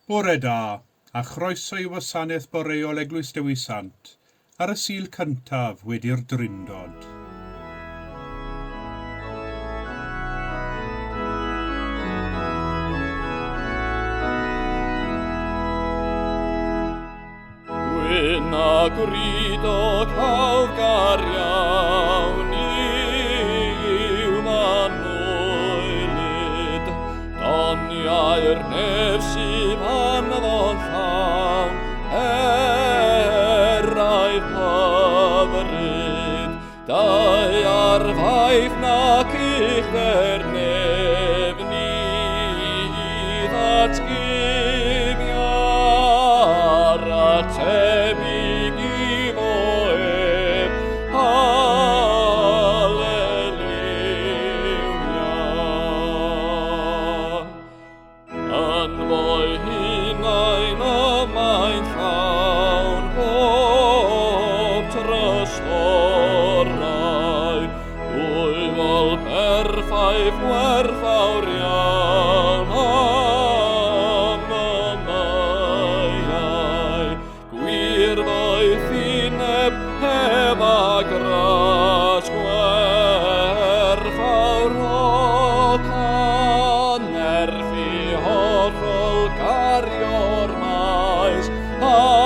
Bore da, a chroeso i wasanaeth boreol Eglwys Dewi Sant ar y Sul cyntaf wedi'r Drindod. Gwyn a gwridog hawddgar iawn yw manwylyd, doniau'r nef sydd anfon llawn, eraidd hyfryd, daear faith nac uchder nef ni ddatguddia'r atebig i fo ef. Haleluia. Yn fo'i hunain y mae'n llawn pob trysorau, dwyfol berffaith werthfawr iawn am y maeiau, gwir ddoethineb heb a gras gwerthfawr o cannerth i hollol gario'r maes. Haleluia.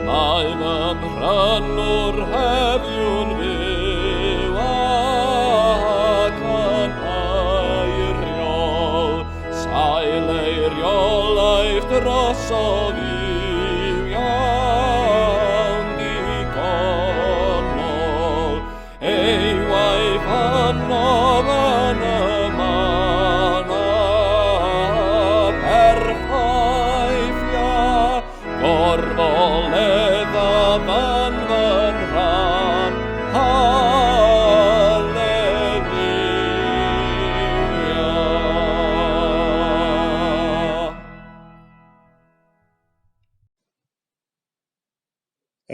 Mae fy mhrynwr heddiw'n fyw ac yn eiriol, sail eiriolaeth drosodd yw iawn digonol. Ei waith ynof yn y man a perffaith ia, gorfoledd a fan fy rhan. Haleluia.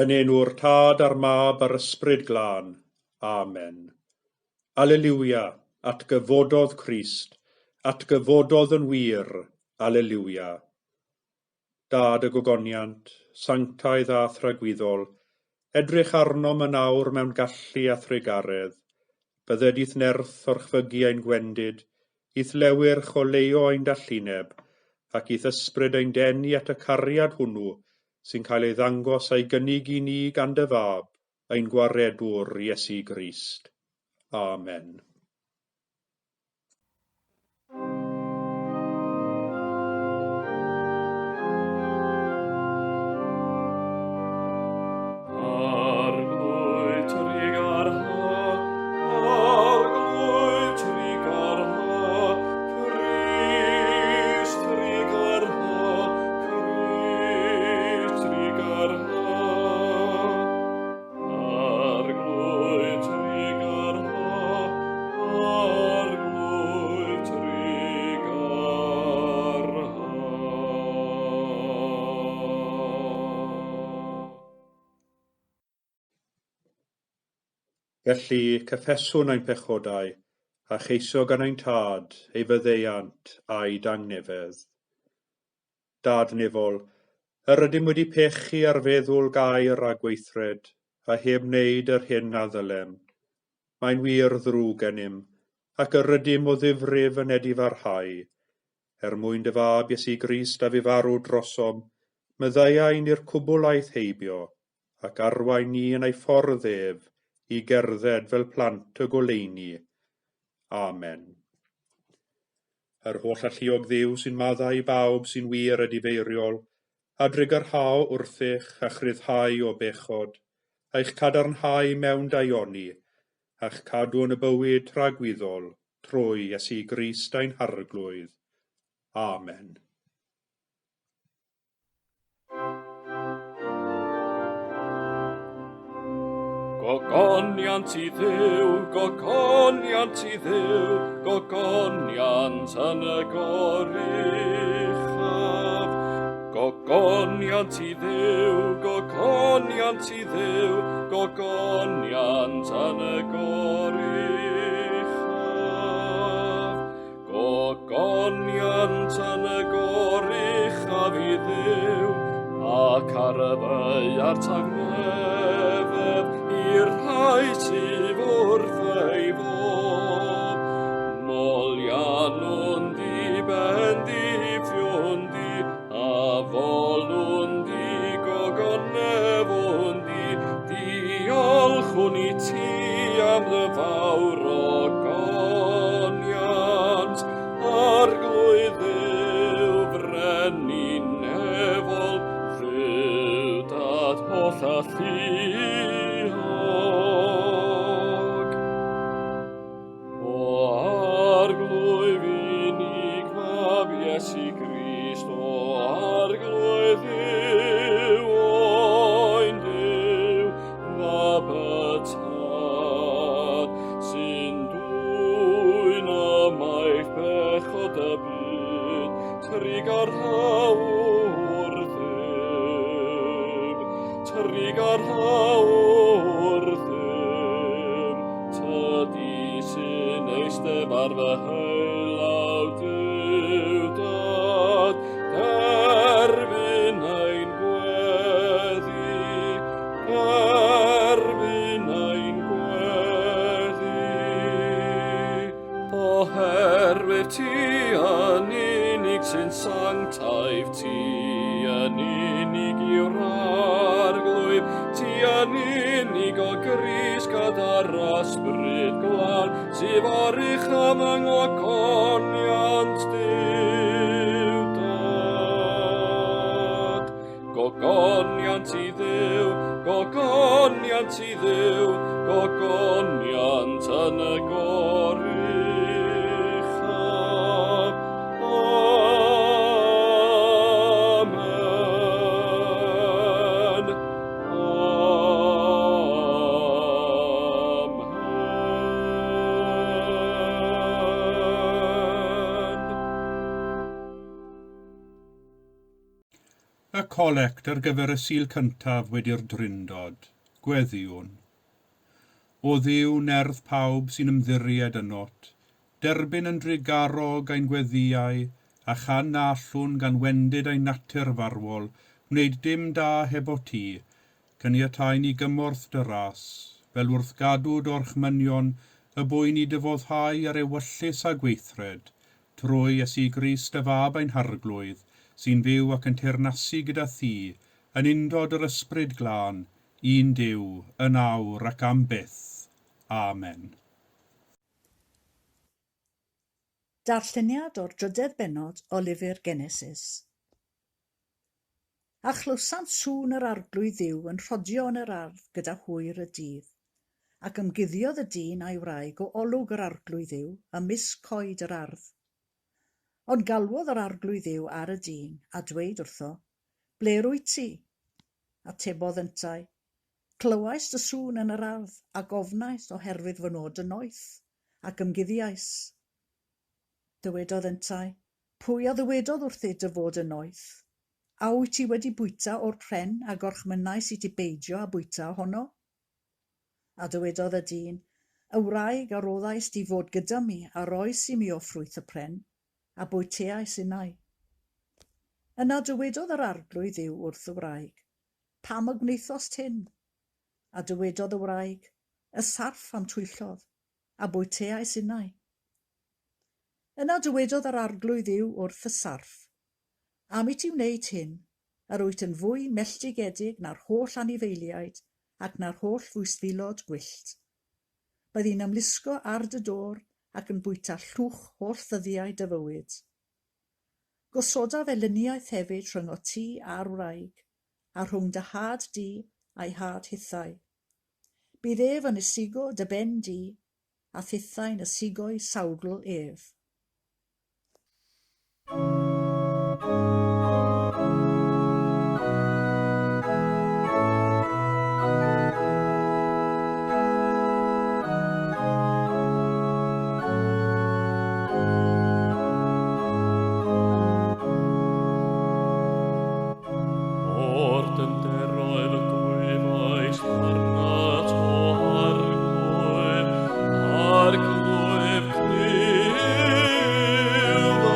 Yn enw'r Tad a'r Mab a'r Ysbryd Glân. Amen. Aleliwia, atgyfododd Crist, atgyfododd yn wir, Aleliwia. Dad y gogoniant, sanctaidd a thragwyddol, edrych arnom yn awr mewn gallu a thrugaredd. Bydded i'th nerth orchfygu ein gwendid, i'th lewyrch oleuo ein dallineb, ac i'th ysbryd ein denu at y cariad hwnnw sy'n cael ei ddangos a'i gynnig i ni gan dy Fab, ein Gwaredwr Iesu Grist. Amen. Arglwydd trugarha, Arglwydd trugarha, Crist trugarha, Crist trugarha. Arglwydd trugarha, Arglwydd trugarha. Felly, cyffeswn ein pechodau, a cheisio gan ein Tad ei faddeuant a'i dangnefedd. Dad nefol, yr ydym wedi pechu ar feddwl gair a gweithred, a heb wneud yr hyn a ddylem. Mae'n wir ddrwg gennym, ac yr ydym o ddifrif yn edifarhau. Er mwyn dy Fab Iesu Grist a fu farw drosom, maddeuai ni'r cwbl aeth heibio, ac arwain ni yn ei ffordd ef i gerdded fel plant y goleuni. Amen. Yr holl alluog Dduw sy'n maddau i bawb sy'n wir edifeiriol, a drugarhao wrthych a chryfhau o bechod, a'ch cadarnhau mewn daioni, a'ch cadw yn y bywyd tragwyddol, trwy Iesu Grist ein Harglwydd. Amen. Gogoniant i Dduw, gogoniant i Dduw, gogoniant yn y goruchaf. Gogoniant i Dduw, gogoniant i Dduw, gogoniant yn y goruchaf. Gogoniant yn y goruchaf i Dduw, ac ar y ddaear tangnefedd i'r rhai sydd wrth ei fodd. Moliannwn di, bendithiwn di, a folwn di, gogonefwn di, diolchwn i ti am dy fawr ogoniant, Arglwydd Dduw, frenin nefol, Dduw Dad hollalluog. O Arglwydd unig Mab Iesu Grist, o Arglwydd Dduw, Oen Duw, Mab y Tad, sy'n dwyn ymaith bechod y byd, trugarha wrthym, trugarha wrthym, tydi sy'n eistedd ar fy heulaw Duw Dad, derbyn ein gweddi, derbyn ein gweddi. Oherwydd ti yn unig sy'n sanctaidd, ti yn unig yw'r Arglwydd, ti yn unig o Grist gyda'r Ysbryd Glân, sydd oruchaf yng ngogoniant Duw Dad. Gogoniant i Dduw, gogoniant i Dduw, gogoniant yn y goruchaf. Amen. Amen. Y colect ar gyfer y Sul cyntaf wedi'r Drindod, gweddiwn. O Dduw nerth pawb sy'n ymddiried ynot, derbyn yn drugarog ein gweddïau, a chan na allwn gan wendid ein natur farwol, wneud dim da hebot ti, caniatáu ni gymorth dy ras, fel wrth gadw dy orchmynion, y bo i ni dy foddhau ar ewyllys a gweithred, trwy Iesu Grist y Fab ein Harglwydd, sy'n fyw ac yn teyrnasu gyda thi, yn undod yr Ysbryd Glân, un Duw, yn awr ac am byth. Amen. Darlleniad o'r drydedd bennod o lyfr Genesis. A chlywsant sŵn yr Arglwydd Dduw yn rhodio yn yr ardd gyda hwyr y dydd, ac ymguddiodd y dyn a'i wraig o olwg yr Arglwydd Dduw ymysg coed yr ardd. Ond galwodd yr Arglwydd Dduw ar y dyn a dweud wrtho, Ble rwyt ti? Atebodd yntau, Clywais dy sŵn yn yr ardd ac ofnais oherwydd fy mod yn noeth, ac ymguddiais. Dywedodd yntau, Pwy a ddywedodd wrthyt dy fod yn noeth? A wyt ti wedi bwyta o'r pren a gorchmynnais i ti beidio â bwyta ohono? A dywedodd y dyn, Y wraig a roddais di fod gyda mi a roes i mi o ffrwyth y pren, a bwyteais innau. Yna dywedodd yr Arglwydd Dduw wrth y wraig, Pam y gwnaethost hyn? A dywedodd y wraig, Y sarff a'm twyllodd, a bwyteais innau. Yna dywedodd yr Arglwydd Dduw wrth y sarff, Am i ti wneud hyn, yr wyt yn fwy melltigedig na'r holl anifeiliaid ac na'r holl fwystfilod gwyllt. Byddi'n ymlusgo ar dy dor ac yn bwyta llwch holl ddyddiau dy fywyd. Gosodaf elyniaeth hefyd rhyngot ti a'r wraig, a rhwng dy had di a'i had hithau. Bydd ef yn ysigo dy ben di, a thithau'n ysigo'i sawdl ef. O'r dyfnderoedd y gwyddais arnat, o Arglwydd, Arglwydd, clyw fy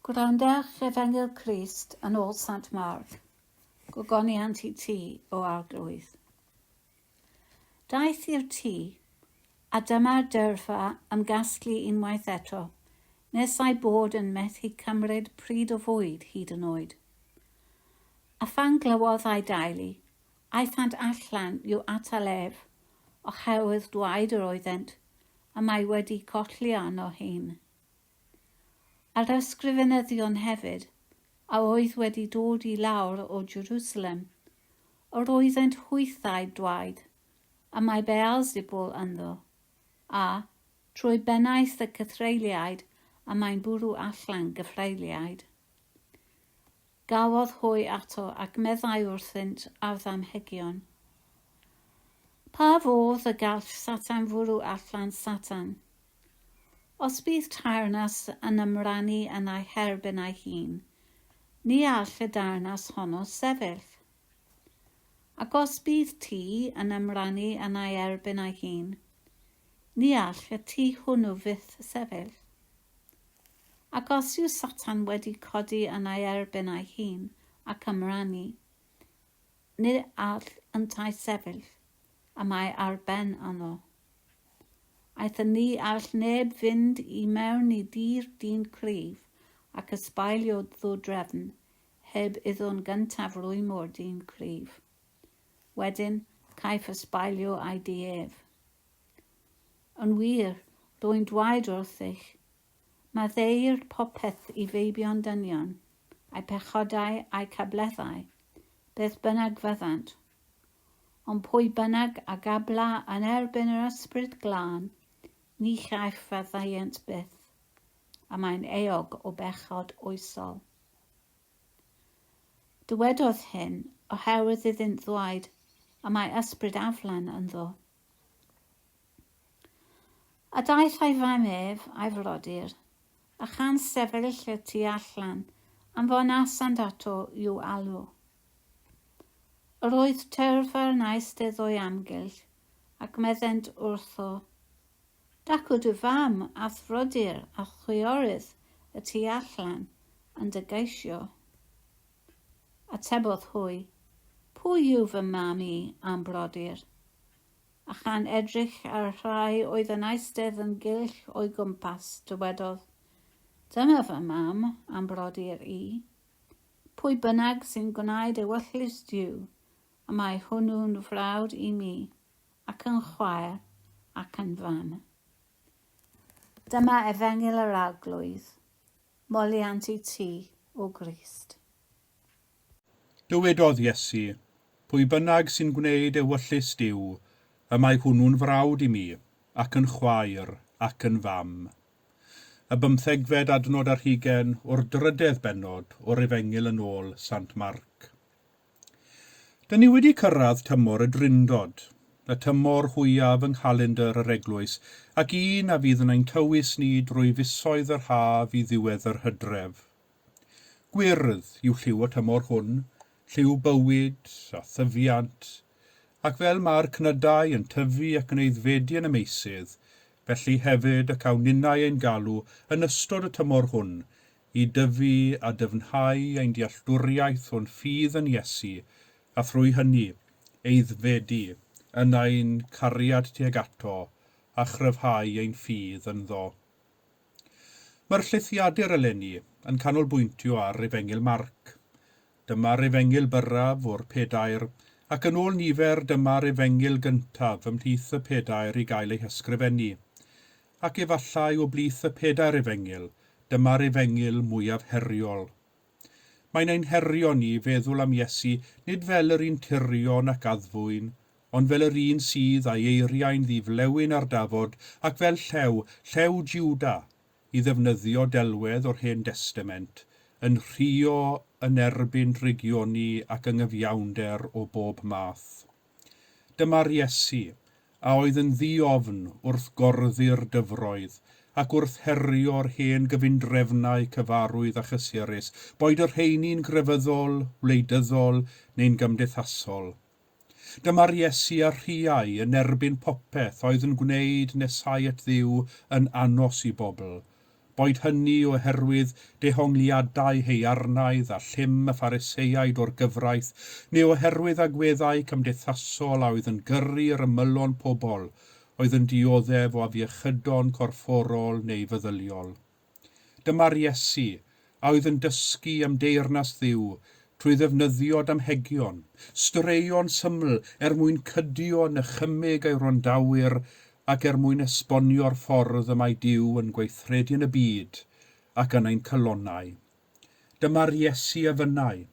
Gwrandewch Efengyl Crist yn ôl Sant Marc, gogoniant i ti, o Arglwydd. Daeth i'r tŷ, a dyma'r dyrfa ymgasglu unwaith eto, nes ei bod yn methu cymryd pryd o fwyd hyd yn oed. A phan glywodd ei deulu, aethant allan i'w atal ef, oherwydd dweud yr oeddent, y mae wedi colli arno hun. A'r ysgrifenyddion hefyd, a oedd wedi dod i lawr o Jerusalem, yr oeddent hwythau dwaed, y mae Beelzebul ynddo, a, trwy bennaeth y cythreuliaid y mae'n bwrw allan gythreuliaid. Galwodd hwy ato ac meddai wrthynt ar ddamhegion. Pa fodd y gall Satan fwrw allan Satan? Os bydd teyrnas yn ymrannu yn ei herbyn ei hun, ni all y deyrnas honno sefyll. Ac os bydd tŷ yn ymrannu yn ei erbyn ei hun, ni all y tŷ hwnnw fyth sefyll. Ac os yw Satan wedi codi yn ei erbyn ei hun ac ymrannu, ni all yntau sefyll, y mae ar ben yno. Aeth y ni all neb fynd i mewn i dir dyn cryf ac ysbailio ddodrefn heb iddo'n gyntaf rwymo'r dyn cryf. Wedyn, caiff ysbailio ei dŷ ef. Yn wir, rwy'n dweud wrthych, maddeuir popeth i feibion dynion, eu pechodau a'u cableddau, beth bynnag fyddant. Ond pwy bynnag a gabla yn erbyn yr Ysbryd Glân, ni chaiff faddeuant byth, a mae'n euog o bechod oesol. Dywedodd hyn oherwydd iddynt ddweud, y mae ysbryd aflan ynddo. A daeth ei fam ef, a'i frodyr, a chan sefyll y tu allan, anfonasant ato i'w alw. Yr oedd tyrfa yn eistedd o'i amgylch, ac meddent wrtho, Dacw dy fam a'th frodyr a'th chwiorydd y tu allan yn dy geisio. Atebodd hwy, Pwy yw fy mam i a'm brodyr? A chan edrych ar y rhai oedd yn eistedd yn gylch o'i gwmpas, dywedodd, Dyma fy mam a'm brodyr i. Pwy bynnag sy'n gwneud ewyllys Duw, y mae hwnnw'n frawd i mi, ac yn chwaer, ac yn fam. Dyma efengyl yr Arglwydd. Moliant i ti, O Grist. Dywedodd Iesu, Pwy bynnag sy'n gwneud ewyllys Duw, y mae hwnnw'n frawd i mi, ac yn chwaer, ac yn fam. Y bymthegfed adnod ar hugain o'r drydedd bennod o'r Efengyl yn ôl Sant Marc. Dyn ni wedi cyrraedd tymor y Drindod, y tymor hwyaf yng nghalendr yr Eglwys, ac un a fydd yn ein tywys ni drwy fisoedd yr haf i ddiwedd yr hydref. Gwyrdd yw lliw y tymor hwn, lliw bywyd a thyfiant, ac fel mae'r cnydau yn tyfu ac yn aeddfedu yn y meysydd, felly hefyd y cawn ninnau ein galw yn ystod y tymor hwn i dyfu a dyfnhau ein dealltwriaeth o'n ffydd yn Iesu, a thrwy hynny, aeddfedu yn ein cariad tuag ato a chryfhau ein ffydd ynddo. Mae'r Llythiadur eleni yn canolbwyntio ar Efengyl Marc. Dyma'r Efengyl byrraf o'r pedair, ac yn ôl nifer dyma'r Efengyl gyntaf ymhlith y pedair i gael ei hysgrifennu. Ac efallai o blith y pedair Efengyl, dyma'r Efengyl mwyaf heriol. Mae'n ein herio ni i feddwl am Iesu nid fel yr un tirion ac addfwyn, ond fel yr un sydd â'i eiriau'n ddi-flewyn ar dafod ac fel llew, llew Jiwda, i ddefnyddio delwedd o'r Hen Destament, yn rhuo yn erbyn drygioni ac anghyfiawnder o bob math. Dyma'r Iesu, a oedd yn ddi-ofn wrth gorddi'r dyfroedd, ac wrth herio'r hen gyfundrefnau cyfarwydd a chysurus, boed y rheini'n grefyddol, wleidyddol neu'n gymdeithasol. Dyma'r Iesu a rhuai yn erbyn popeth oedd yn gwneud nesáu at Dduw yn anos i bobl, Boed hynny oherwydd dehongliadau haearnaidd a llym y Phariseiaid o'r gyfraith, neu oherwydd agweddau cymdeithasol a oedd yn gyrru yr ymylon pobl oedd yn dioddef o afiechydon corfforol neu feddyliol. Dyma'r Iesu a oedd yn dysgu am deyrnas Dduw trwy ddefnyddio damhegion, straeon syml er mwyn cydio nychymyg ei wrandawyr ac er mwyn esbonio'r ffordd y mae Duw yn gweithredu yn y byd ac yn ein calonnau. Dyma'r Iesu a fynnai,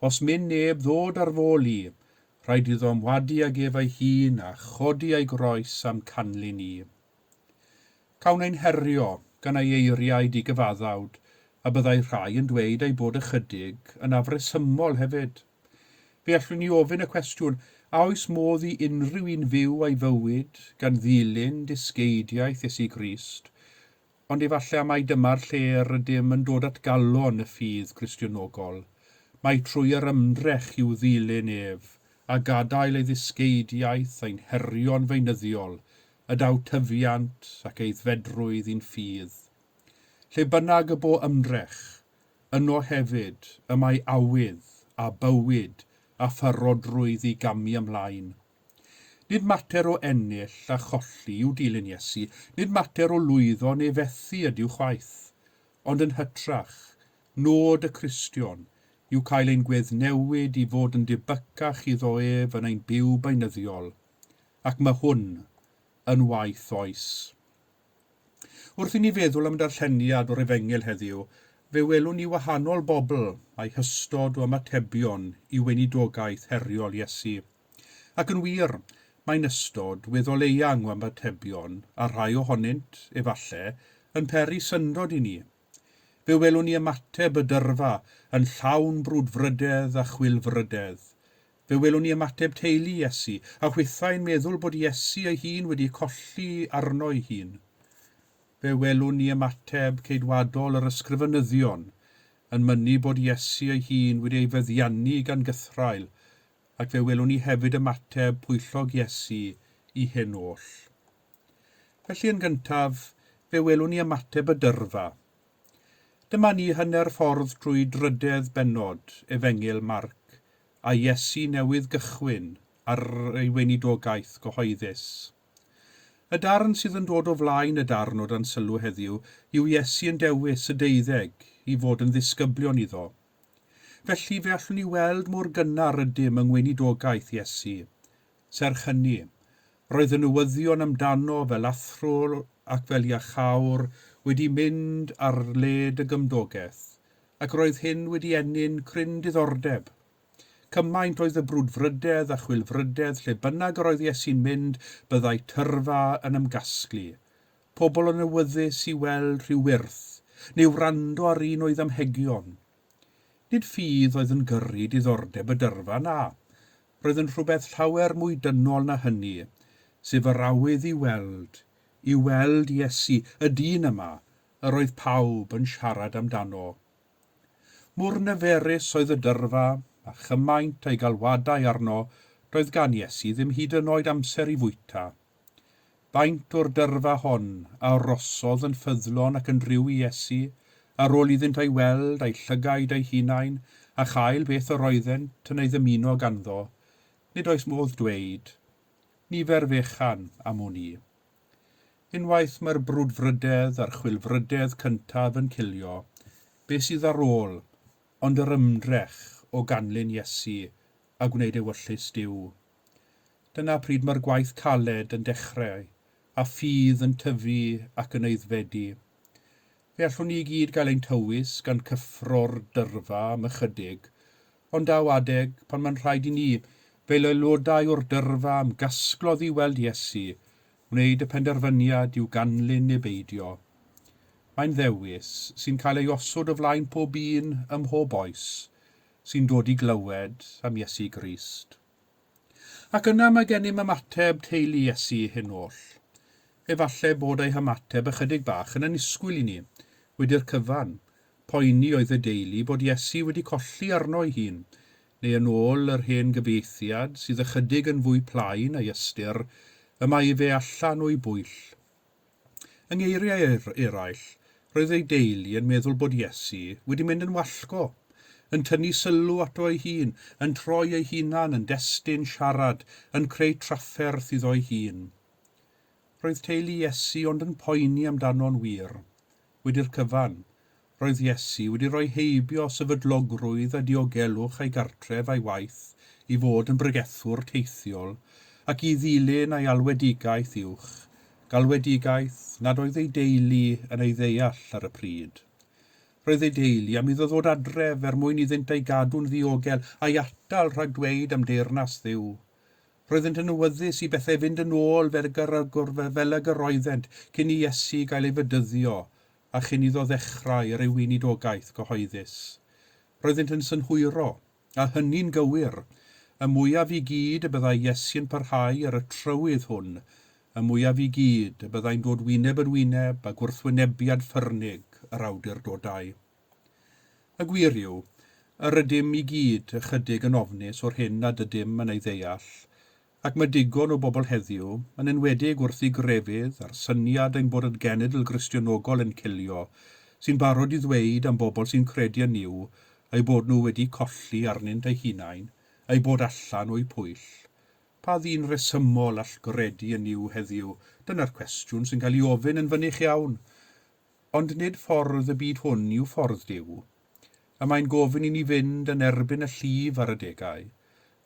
Os myn neb ddod ar f'ôl i, rhaid iddo ymwadu ag ef ei hun a chodi ei groes a'm canlyn i. Cawn ein herio gan ei eiriau digyfaddawd, a byddai rhai yn dweud ei bod ychydig yn afresymol hefyd. Fe allwn ni ofyn y cwestiwn, a oes modd i unrhyw un fyw ei fywyd gan ddilyn dysgeidiaeth Iesu Grist? Ond efallai mai dyma'r lle rydym yn dod at galon y ffydd Gristionogol, mai trwy yr ymdrech i'w ddilyn ef, a gadael ei ddysgeidiaeth ein herio'n feunyddiol, y daw tyfiant ac aeddfedrwydd i'n ffydd. Lle bynnag y bo ymdrech, yno hefyd y mae awydd a bywyd a pharodrwydd i gamu ymlaen. Nid mater o ennill a cholli yw dilyn Iesu, nid mater o lwyddo neu fethu ydyw chwaith, ond yn hytrach, nod y Cristion yw cael ein gweddnewid i fod yn debycach iddo ef yn ein byw beunyddiol, ac mae hwn yn waith oes. Wrth i ni feddwl am y darlleniad o'r Efengyl heddiw, fe welwn ni wahanol bobl a'i hystod o ymatebion i weinidogaeth heriol Iesu. Ac yn wir, mae'n ystod weddol eang o ymatebion, a rhai ohonynt, efalle, yn peri syndod i ni. Fe welwn ni ymateb y dyrfa yn llawn brwdfrydedd a chwilfrydedd. Fe welwn ni ymateb teulu Iesu, a hwythau'n meddwl bod Iesu ei hun wedi colli arno'i hun. Fe welwn ni ymateb ceidwadol yr ysgrifenyddion, yn mynnu bod Iesu ei hun wedi ei feddiannu gan gythraul, ac fe welwn ni hefyd ymateb pwyllog Iesu i hyn oll. Felly yn gyntaf, fe welwn ni ymateb y dyrfa. Dyma ni hanner ffordd trwy drydedd bennod Efengyl Marc, a Iesu newydd gychwyn ar ei weinidogaeth gyhoeddus. Y darn sydd yn dod o flaen y darn o dan sylw heddiw yw Iesu yn dewis y deuddeg i fod yn ddisgyblion iddo. Felly fe allwn ni weld mor gynnar ydym yng ngweinidogaeth Iesu. Serch hynny, roedd y newyddion amdano fel athro ac fel iachawr wedi mynd ar led y gymdogaeth, ac roedd hyn wedi ennyn cryn diddordeb. Cymaint oedd y brwdfrydedd a chwilfrydedd lle bynnag yr oedd Iesu'n mynd, byddai tyrfa yn ymgasglu. Pobl yn awyddus i weld rhyw wyrth, neu wrando ar un o'i ddamhegion. Nid ffydd oedd yn gyrru diddordeb y dyrfa, na. Roedd yn rhywbeth llawer mwy dynol na hynny, sef yr awydd i weld, i weld Iesu, y dyn yma, yr oedd pawb yn siarad amdano. Mor niferus oedd y dyrfa, a chymaint ei galwadau arno, doedd gan Iesu ddim hyd yn oed amser i fwyta. Faint o'r dyrfa hon a arosodd yn ffyddlon ac yn driw i Iesu, ar ôl iddynt ei weld â'u llygaid eu hunain a chael beth yr oeddent yn ei ddymuno ganddo, nid oes modd dweud. Nifer fechan am wn i. Unwaith mae'r brwdfrydedd a'r chwilfrydedd cyntaf yn cilio, be sydd ar ôl ond yr ymdrech o ganlyn Iesu a gwneud ewyllys Duw? Dyna pryd mae'r gwaith caled yn dechrau, a ffydd yn tyfu ac yn aeddfedu. Fe allwn ni i gyd gael ein tywys gan cyffro'r dyrfa am ychydig, ond daw adeg pan mae'n rhaid i ni, fel aelodau o'r dyrfa ymgasglodd i weld Iesu, wneud y penderfyniad i'w ganlyn neu beidio. Mae'n ddewis sy'n cael ei osod o flaen pob un ym mhob oes sy'n dod i glywed am Iesu Grist. Ac yna mae gennym ymateb teulu Iesu i hyn oll. Efallai bod eu hymateb ychydig bach yn annisgwyl i ni, wedi'r cyfan, poeni oedd y deulu bod Iesu wedi colli arno ei hun, neu yn ôl yr hen gyfieithiad sydd ychydig yn fwy plaen ei ystyr, y mae efe allan o'i bwyll. Yng ngeiriau eraill, Roedd ei deulu yn meddwl bod Iesu wedi mynd yn wallgo, yn tynnu sylw ato ei hun, yn troi ei hunan yn destun siarad, yn creu trafferth iddo'i hun. Roedd teulu Iesu ond yn poeni amdano'n wir. Wedi'r cyfan, roedd Iesu wedi rhoi heibio sefydlogrwydd a diogelwch ei gartref a'i waith i fod yn bregethwr teithiol ac i ddilyn ei alwedigaeth uwch, galwedigaeth nad oedd ei deulu yn ei ddeall ar y pryd. Roedd ei deulu am iddo ddod adref er mwyn iddynt ei gadw'n ddiogel a'i atal rhag dweud am deyrnas Dduw. Roeddent yn awyddus i bethau fynd yn ôl fel ag yr oeddent cyn i Iesu gael ei fedyddio a chyn iddo ddechrau ar ei weinidogaeth gyhoeddus. Roeddent yn synhwyro, a hynny'n gywir, y mwyaf i gyd y byddai Iesu'n parhau ar y trywydd hwn, y mwyaf i gyd y byddai'n dod wyneb yn wyneb â gwrthwynebiad ffyrnig yr awdurdodau. Y gwir yw, yr ydym i gyd ychydig yn ofnus o'r hyn nad ydym yn ei ddeall, ac mae digon o bobl heddiw, yn enwedig wrth i grefydd a'r syniad ein bod yn genedl Gristionogol yn cilio, sy'n barod i ddweud am bobl sy'n credu yn Nuw eu bod nhw wedi colli arnynt eu hunain, eu bod allan o'u pwyll. Pa ddyn rhesymol all gredu yn Nuw heddiw? Dyna'r cwestiwn sy'n cael ei ofyn yn fynych iawn. Ond nid ffordd y byd hwn yw ffordd Duw. Y mae'n gofyn i ni fynd yn erbyn y llif ar adegau.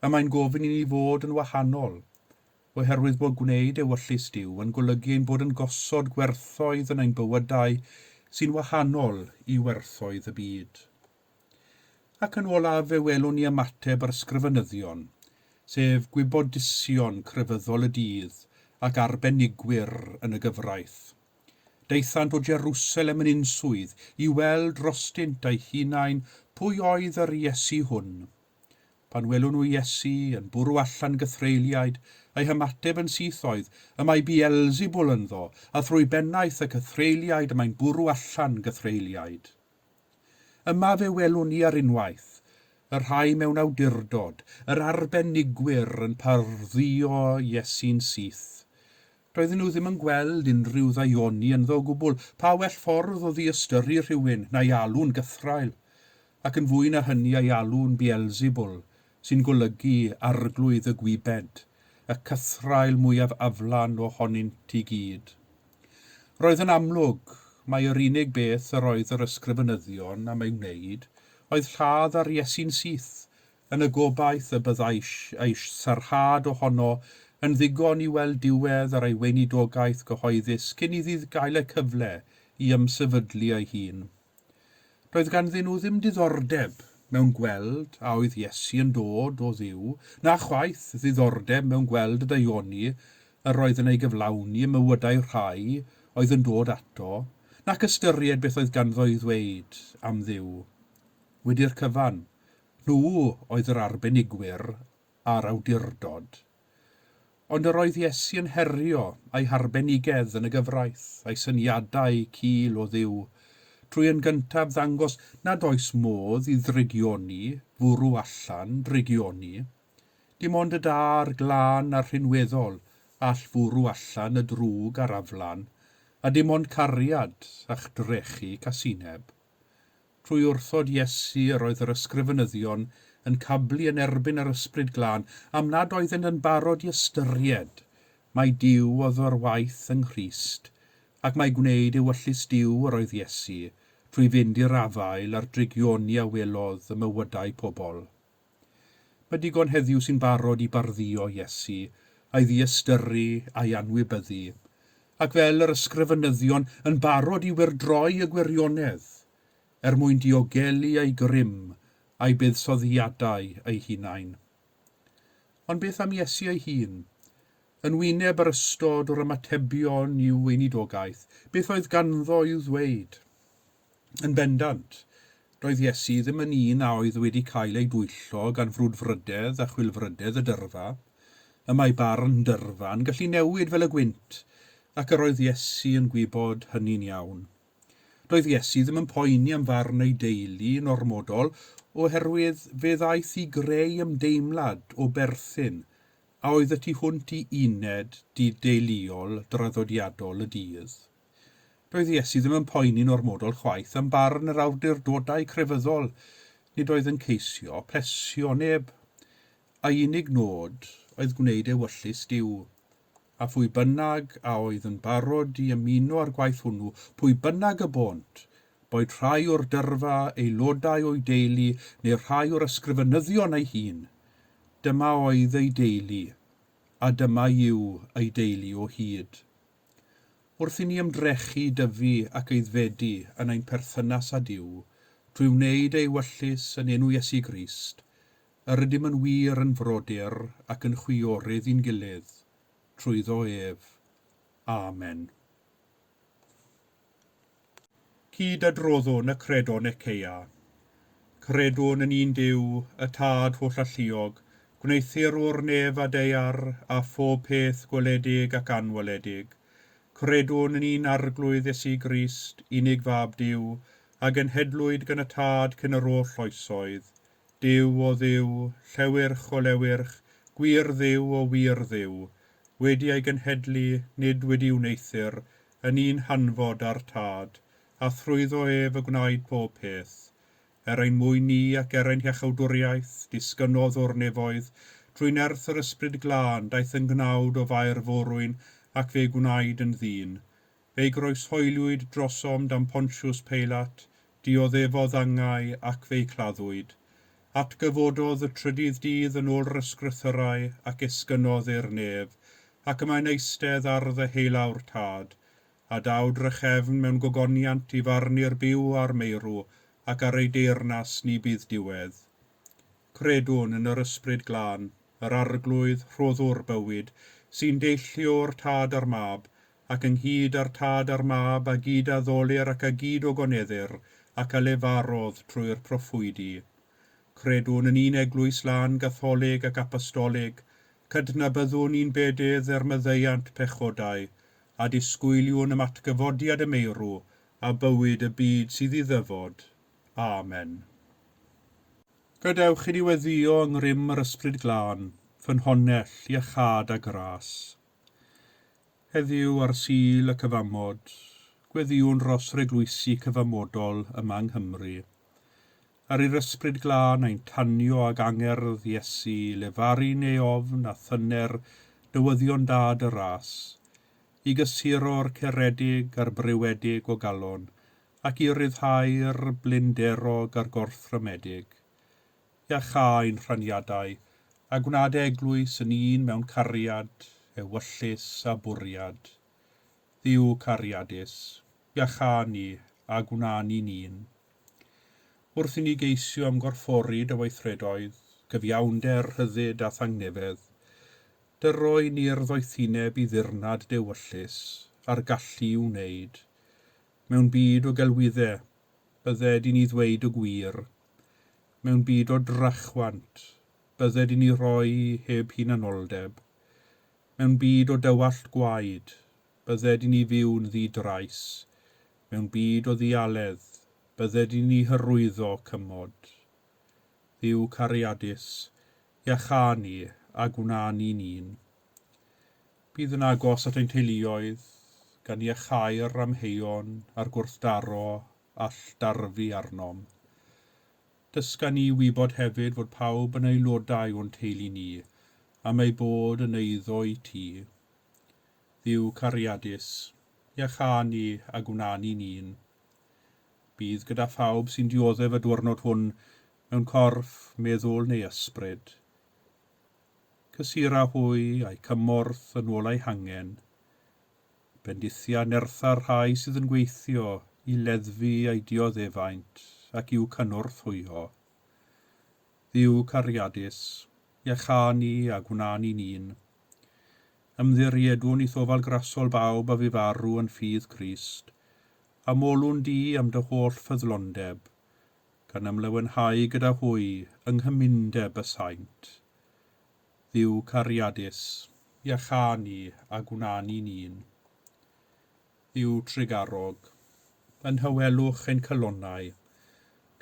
Y mae'n gofyn i ni fod yn wahanol, oherwydd bod gwneud ewyllys Duw yn golygu ein bod yn gosod gwerthoedd yn ein bywydau sy'n wahanol i werthoedd y byd. Ac yn olaf fe welwn ni ymateb yr ysgrifenyddion, sef gwybodusion crefyddol y dydd ac arbenigwyr yn y gyfraith. Daethant o Jerusalem yn unswydd i weld drostynt eu hunain pwy oedd yr Iesu hwn. Pan welwn nhw Iesu yn bwrw allan gythreuliaid, eu hymateb yn syth oedd, Y mae Beelzebul ynddo, a thrwy bennaeth y cythreuliaid y mae'n bwrw allan gythreuliaid. Yma fe welwn ni ar unwaith, y rhai mewn awdurdod, yr arbenigwyr yn pardduo Iesu'n syth. Doedden nhw ddim yn gweld unrhyw ddaioni ynddo o gwbl, pa well ffordd o ddiystyru rhywun na'i alw'n gythraul, ac yn fwy na hynny ei alw'n Beelzebul, sy'n golygu arglwydd y gwybed, y cythraul mwyaf aflan ohonynt i gyd. Roedd yn amlwg mai yr unig beth yr oedd yr ysgrifenyddion am ei wneud oedd lladd ar Iesu'n syth, yn y gobaith y byddai ei sarhad ohono yn ddigon i weld diwedd ar ei weinidogaeth gyhoeddus cyn iddi gael y cyfle i ymsefydlu ei hun. Doedd ganddyn nhw ddim diddordeb mewn gweld a oedd Iesu yn dod o Dduw, na chwaith ddiddordeb mewn gweld y daioni yr oedd yn ei gyflawni ym mywydau rhai oedd yn dod ato, nac ystyried beth oedd ganddo i ddweud am Dduw. Wedi'r cyfan, Nhw oedd yr arbenigwyr a'r awdurdod. Ond yr oedd Iesu yn herio ei harbenigedd yn y gyfraith, a'i syniadau cul o Dduw, trwy yn gyntaf ddangos nad oes modd i ddrygioni fwrw allan drygioni. Dim ond y da a'r glân a'r rhinweddol all fwrw allan y drwg a'r aflan, a dim ond cariad a'ch drechu casineb. Trwy wrthod Iesu yr oedd yr ysgrifenyddion yn cablu yn erbyn yr Ysbryd Glân am nad oeddent yn barod i ystyried mai Duw oedd ar waith yng Nghrist ac mai gwneud ewyllys Duw yr oedd Iesu trwy fynd i'r afael â'r drygioni a welodd ym mywydau pobl. Mae digon heddiw sy'n barod i bardduo Iesu, a'i ddiystyru a'i anwybyddu, ac fel yr ysgrifenyddion yn barod i wyrdroi y gwirionedd, er mwyn diogelu eu grym a'u buddsoddiadau eu hunain. Ond beth am Iesu ei hun? Yn wyneb yr ystod o'r ymatebion i'w weinidogaeth, beth oedd ganddo i'w ddweud? Yn bendant, doedd Iesu ddim yn un a oedd wedi cael ei dwyllo gan frwdfrydedd a chwilfrydedd y dyrfa. Y mae barn dyrfa'n gallu newid fel y gwynt, ac yr oedd Iesu yn gwybod hynny'n iawn. Doedd Iesu ddim yn poeni am farn ei deulu yn ormodol, oherwydd fe ddaeth i greu ymdeimlad o berthyn a oedd y tu hwnt i uned deuluol draddodiadol y dydd. Doedd Iesu ddim yn poeni'n ormodol chwaith am barn yr awdurdodau crefyddol, nid oedd yn ceisio plesio neb. Ei unig nod oedd gwneud ewyllys Duw. A phwy bynnag a oedd yn barod i ymuno â'r gwaith hwnnw, pwy bynnag y bônt, boed rhai o'r dyrfa, aelodau o'i deulu neu rhai o'r ysgrifenyddion ei hun, dyma oedd ei deulu, a dyma yw ei deulu o hyd. Wrth i ni ymdrechu i dyfu ac aeddfedu yn ein perthynas â Duw, trwy wneud ei ewyllys yn enw Iesu Grist, yr ydym yn wir yn frodyr ac yn chwiorydd i'n gilydd, trwyddo ef. Amen. Cyd-adroddwn y Credo Nicaea. Credwn yn un Duw, y Tad hollalluog, gwneuthurwr nef a daear, a phob peth gweledig ac anweledig. Credwn yn un Arglwydd Iesu Grist, unig Fab Duw, a genhedlwyd gan y Tad cyn yr oll oesoedd, Duw o Dduw, llewyrch o lewyrch, gwir Dduw o wir Dduw, wedi ei genhedlu, nid wedi wneuthur, yn un hanfod â'r Tad, a thrwyddo ef y gwnaed pob peth. Er ein mwyn ni ac er ein hiachawdwriaeth, disgynnodd o'r nefoedd, trwy nerth yr Ysbryd Glân, daeth yn gnawd o Fair Forwyn, ac fe gwnaed yn ddyn. Fe'i groeshoeliwyd drosom dan Pontius Peilat, dioddefodd angau, ac fe'i claddwyd. Atgyfododd y trydydd dydd yn ôl yr Ysgrythyrau, ac esgynnodd i'r nef, ac y mae'n eistedd ar ddeheulaw'r Tad, a daw drachefn mewn gogoniant i farnu'r byw a'r meirw, ac ar ei deyrnas ni bydd diwedd. Credwn yn yr Ysbryd Glân, yr Arglwydd, Rhoddwr bywyd, sy'n deillio o'r Tad a'r Mab, ac ynghyd â'r Tad a'r Mab a gyd-addolir ac a gyd-ogoneddir, ac a lefarodd trwy'r proffwydi. Credwn yn un Eglwys lân Gatholig ac Apostolig, cydnabyddwn un bedydd er maddeuant pechodau, a disgwyliwn am atgyfodiad y meirw a bywyd y byd sydd i ddyfod. Amen. Gadewch i ni weddïo yng ngrym yr Ysbryd Glân, ffynhonnell iachâd a gras. Heddiw ar Sul y Cyfamod, gweddïwn dros yr eglwysi cyfamodol yma yng Nghymru. Ar i'r Ysbryd Glân ein tanio ag angerdd Iesu lefaru neu ofn a thyner newyddion da dy ras, i gysuro'r ceredig a'r breuedig o galon, ac i ryddhau'r blinderog a'r gorthrymedig. Iachâ ein rhaniadau, a gwna dy eglwys yn un mewn cariad, ewyllys a bwriad. Dduw cariadus, iachâ ni, a gwna ni'n un. Wrth i ni geisio ymgorffori dy weithredoedd, cyfiawnder, rhyddid a thangnefedd, dyroi ni'r ddoethineb i ddirnad d'ewyllys a'r gallu i'w wneud. Mewn byd o gelwydde, bydded i ni ddweud y gwir. Mewn byd o drachwant, bydded i ni roi heb hunanoldeb. Mewn byd o dywallt gwaed, bydded i ni fyw'n ddi-drais. Mewn byd o ddialedd, bydded i ni hyrwyddo cymod. Dduw cariadus, iachâ ni a gwna ni'n un. Bydd yn agos at ein teuluoedd, gan iachau'r amheuon a'r gwrthdaro all darfu arnom. Dysga ni wybod hefyd fod pawb yn aelodau o'n teulu ni, am eu bod yn eiddo i ti. Dduw cariadus, iachâ ni a gwna ni'n un. Bydd gyda phawb sy'n dioddef y diwrnod hwn mewn corff, meddwl neu ysbryd. Cysura hwy a'u cymorth yn ôl eu hangen. Bendithia nertha'r rhai sydd yn gweithio i leddfu eu dioddefaint ac i'w cynorthwyo. Dduw cariadus, iachâ ni a gwna ni'n un. Ymddiriedwn i'th ofal grasol bawb a fu farw yn ffydd Crist, a molwn di am dy holl ffyddlondeb, gan ymlawenhau gyda hwy yng nghymundeb y saint. Dduw cariadus, iachâ ni a gwna ni'n un. Dduw trugarog, yn nhawelwch ein calonnau,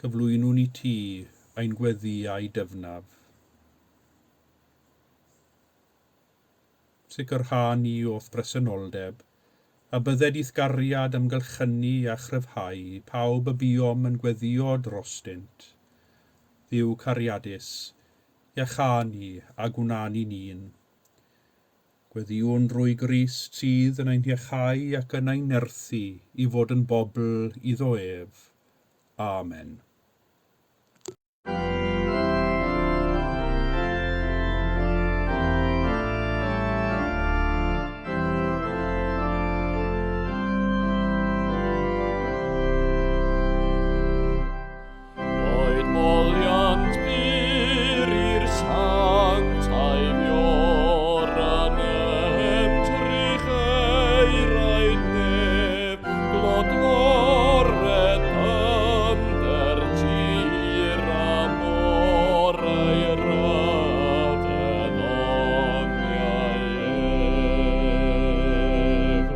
cyflwynwn i ti ein gweddïau dyfnaf. Sicrha ni o'th bresenoldeb, a bydded i'th gariad ymgylchynu a chryfhau pawb y buom yn gweddïo drostynt. Dduw cariadus, iachâ ni a gwna ni'n un. Gweddïwn drwy Grist sydd yn ein hiachau ac yn ein nerthu i fod yn bobl iddo ef. Amen. Boed moliant pur i'r sanctaidd Ior yn ymdrych eiraid nef, glodfored ymder tir a môr ei ryfedd oniau ef.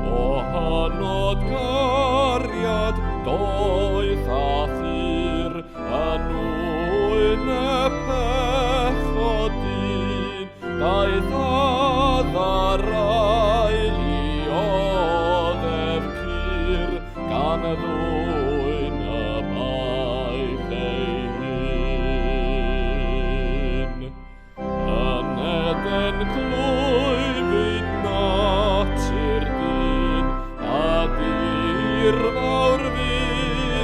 O hynod cariad doeth a thir, yn wyneb pechod dyn, daeth adda'r ail i oddef cur, gan ddwyn y baich ei hun. Yn Eden clwyfyd natur dyn, a dirfawr fu y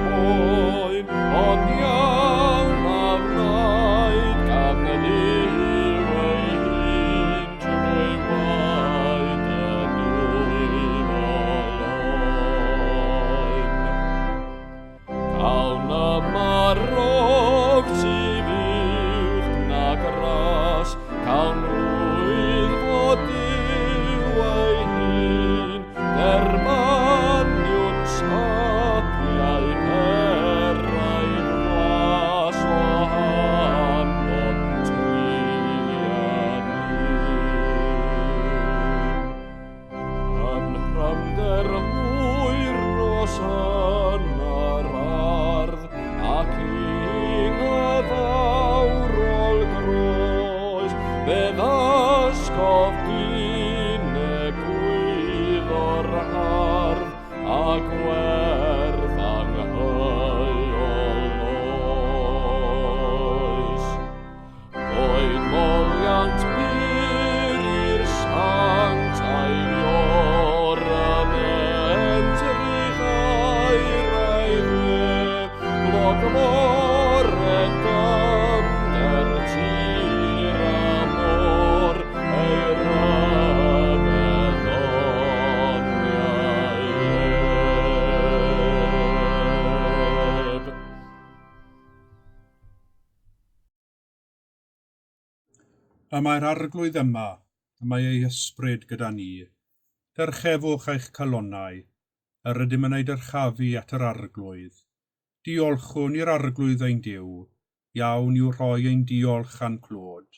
boen, ond iawn a wnaed gan Dduw ei hun trwy waed y dwyfol oen. Cawn ymarog sydd uwch na gras, cawn wydd fod Duw ei hun, derbyniwn sapiau peraidd flas o hanfod truan un. Yn nhrymder hwyr nos yn yr ardd, ac yng nghyfawrol groes, fe ddysgodd dyn egwyddor hardd, a gwerth angheuol oes. Boed moliant pur i'r sanctaidd Ior yn entrych aeraidd nef, glodfored dyfnder tir a môr, ei ryfedd oniau ef. Y mae'r Arglwydd yma, y mae ei ysbryd gyda ni. Dyrchefwch eich calonnau, yr ydym yn ei dyrchafu at yr Arglwydd. Diolchwn i'r Arglwydd ein Duw, iawn yw rhoi ein diolch a'n clod.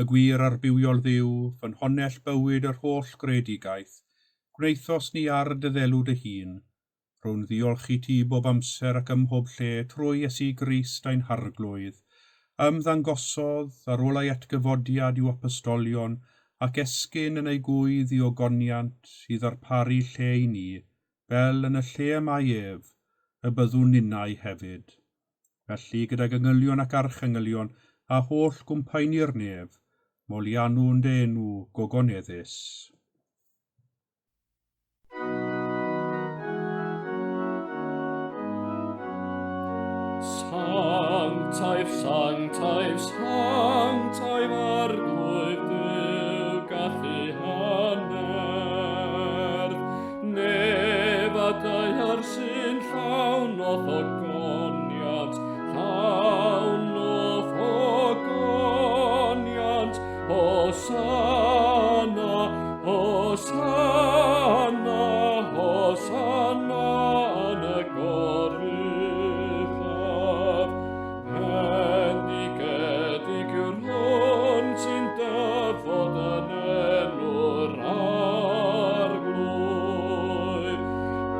Y gwir a'r bywiol Dduw, ffynhonnell bywyd yr holl greadigaeth, gwnaethos ni ar dy ddelw dy hun. Rhown ddiolch i ti bob amser ac ym mhob lle trwy Iesu Grist ein Harglwydd. Ymddangosodd ar ôl ei atgyfodiad i'w apostolion ac esgyn yn ei gwydd i ogoniant i ddarparu lle i ni, fel yn y lle y mae ef, y byddwn ninnau hefyd. Felly gydag angylion ac archangylion a holl gwmpaeni'r nef, moliannwn dy enw gogoneddus. Sanctaidd, sanctaidd, sanctaidd Arglwydd Duw, gallu hannerth. Nef a daear sy'n llawn o'th ogoniant, llawn o'th ogoniant. Hosanna, Hosanna, Hosanna yn y goruchaf. Bendigedig yw'r hwn sy'n dyfod yn enw'r Arglwydd.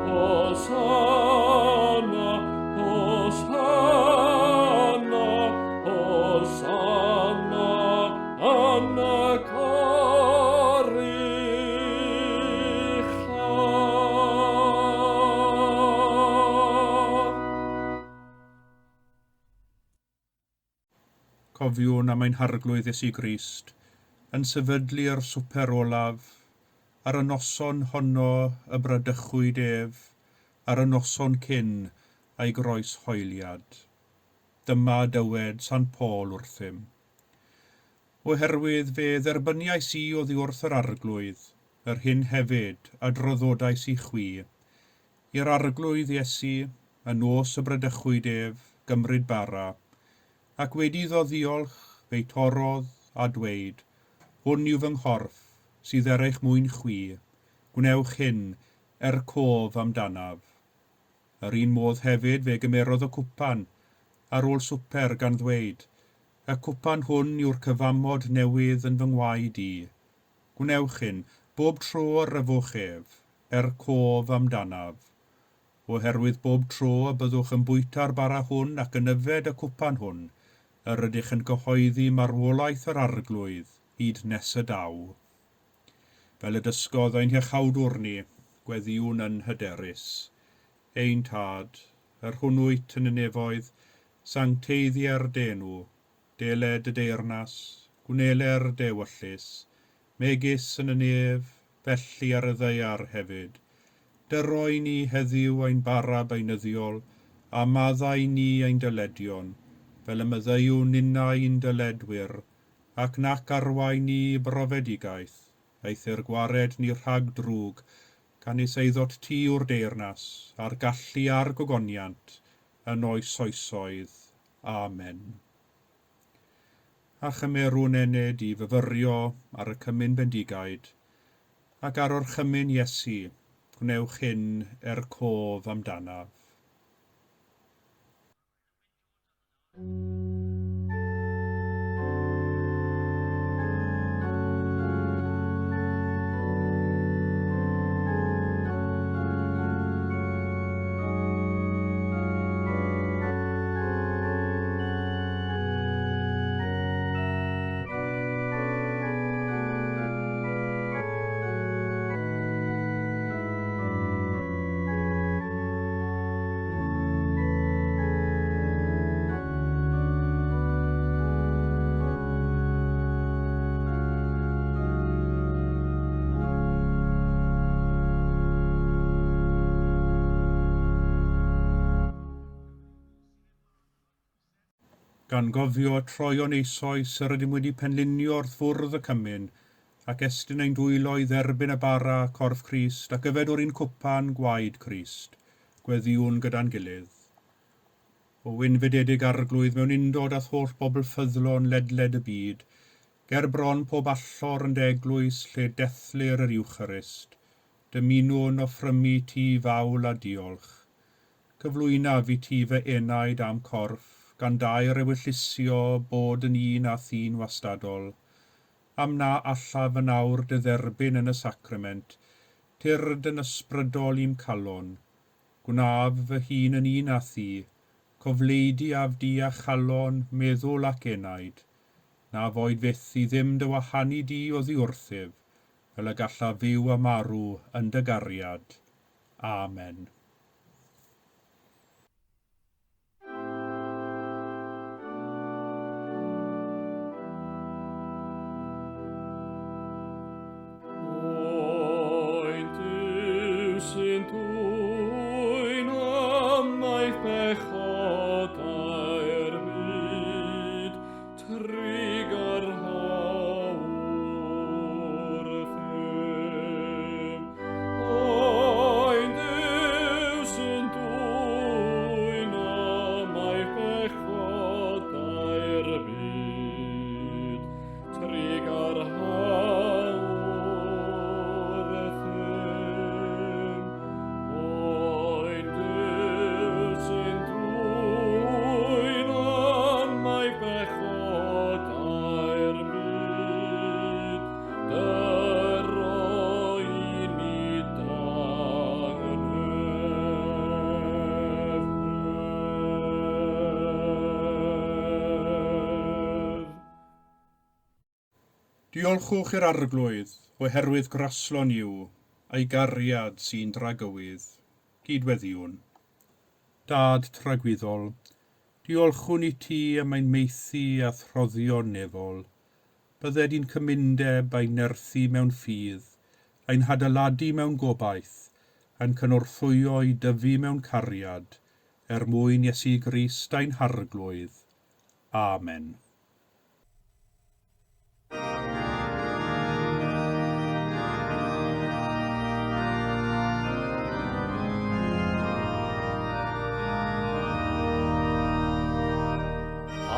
Hosanna, Cofiwn am ein Harglwydd Iesu Grist, yn sefydlu'r swper olaf, ar y noson honno y bradychwyd ef, ar y noson cyn a'i groeshoeliad. Dyma dywed Sant Paul wrthym. Oherwydd fe dderbyniais i oddi wrth yr Arglwydd, yr hyn hefyd a draddodais i chwi, i'r Arglwydd Iesu, y nos y bradychwyd ef, gymryd bara, ac wedi iddo ddiolch, fe'i torrodd, a dweud, Hwn yw fy nghorff, sydd er eich mwyn chwi, gwnewch hyn er cof amdanaf. Yr un modd hefyd fe gymerodd y cwpan, ar ôl swper, gan ddweud, Y cwpan hwn yw'r cyfamod newydd yn fy ngwaed i. Gwnewch hyn, bob tro yr yfwch ef, er cof amdanaf. Oherwydd bob tro y byddwch yn bwyta'r bara hwn ac yn yfed y cwpan hwn, yr ydych yn cyhoeddi marwolaeth yr Arglwydd hyd nes y daw. Fel y dysgodd ein Hiachawdwr ni, gweddïwn yn hyderus. Ein Tad, yr hwn wyt yn y nefoedd, sancteiddier d'enw, deled dy deyrnas, gwneler dy ewyllys, megis yn y nef, felly ar y ddaear hefyd. Dyroi ni heddiw ein bara beunyddiol, a maddau ni ein dyledion, fel y maddeuwn ninnau i'n dyledwyr, ac nac arwain ni i brofedigaeth, eithr gwared ni rhag drwg, canys eiddot ti yw'r deyrnas, a'r gallu a'r gogoniant, yn oes oesoedd. Amen. A chymerwn ennyd i fyfyrio ar y cymun bendigaid, ac ar orchymyn Iesu, gwnewch hyn er cof amdanaf. Gan gofio troeon eisoes yr ydym wedi penlinio wrth fwrdd y cymun, ac estyn ein dwylo i dderbyn y bara, corff Crist, ac yfed o'r un cwpan, gwaed Crist. Gweddïwn gyda'n gilydd. O wynfydedig Arglwydd mewn undod â'th holl bobl ffyddlon ledled y byd, ger bron pob allor yn dy eglwys lle dethlir yr Iwcharist, dymunwn offrymu ti fawl a diolch. Cyflwynaf i ti fy enaid a'm corff, gan daer ewyllysio bod yn un â thi'n wastadol. Am na allaf yn awr dy dderbyn yn y sacrament, tyrd yn ysbrydol i'm calon. Gwnaf fy hun yn un â thi, cofleidi af di â chalon, meddwl ac enaid. Na foed fyth i ddim dy wahanu di oddi wrthyf, fel y gallaf fyw a marw yn dy gariad. Amen. Oen Duw sy'n dwyn ymaith bechodau'r byd, trugarha wrthym. Oen Duw sy'n dwyn ymaith bechodau'r byd, trugarha wrthym. Oen Duw sy'n dwyn ymaith bechodau'r byd, dyro i ni dangnefedd. Diolchwch i'r Arglwydd, oherwydd graslon yw, a'i gariad sy'n dragywydd. Cydweddïwn. Dad tragwyddol, Diolchwn i ti am ein maethu a throddion nefol. Bydded i'n cymundeb a'i nerthu mewn ffydd, ein hadeiladu mewn gobaith, a'n cynorthwyo i dyfu mewn cariad, er mwyn Iesu Grist ein Harglwydd. Amen.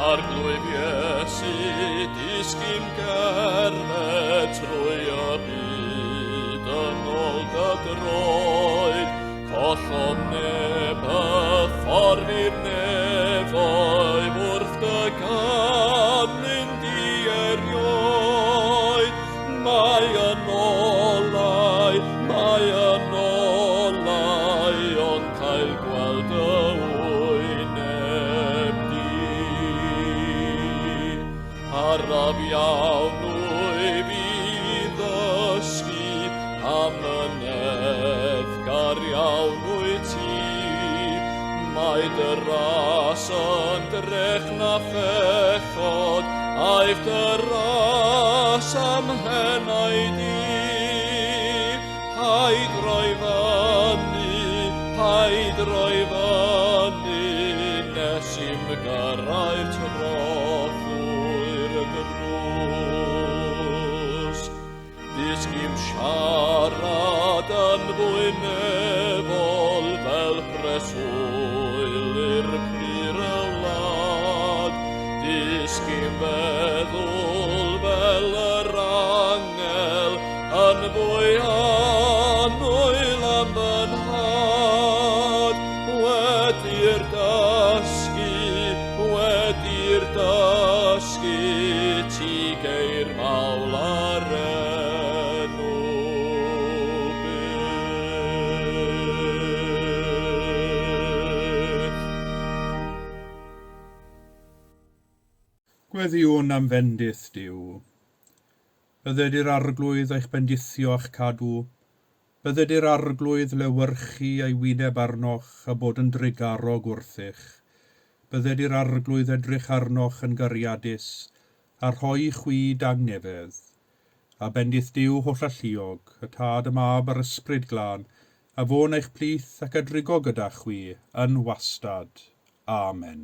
Arglwydd Iesu, disgyn gerdded trwy y byd yn ôl dy droed. Collom neb y ffordd i'r nefoedd wrth dy ganlyn di erioed. Mae yn olau, mae yn olau, ond cael gweld y wyneb di. Araf iawn wyf i ddysgu am amyneddgar iawn wyt ti. Mae dy ras yn drech na phechod, aiff dy ras am henaid i. Paid roi fyny, paid roi fyny, nes i'm gyrraedd trothwy'r drws. Dysg i'm siarad yn fwy nefol fel preswyl i'r pur y wlad. Dysg i'm feddwl fel yr angel yn fwy annwyl am fy nhad. Wedi'r dysgu, wedi'r dysgu, ti geir mawl ar enw byth. Gweddïwn am fendith Duw. Bydded i'r Arglwydd eich bendithio a'ch cadw. Bydded i'r Arglwydd lewyrchu ei wyneb arnoch a bod yn drugarog wrthych. Bydded i'r Arglwydd edrych arnoch yn gariadus a rhoi i chwi dangnefedd. A bendith Duw hollalluog, y Tad, y Mab a'r Ysbryd Glân, a fo'n eich plith ac a drigo gyda chwi yn wastad. Amen.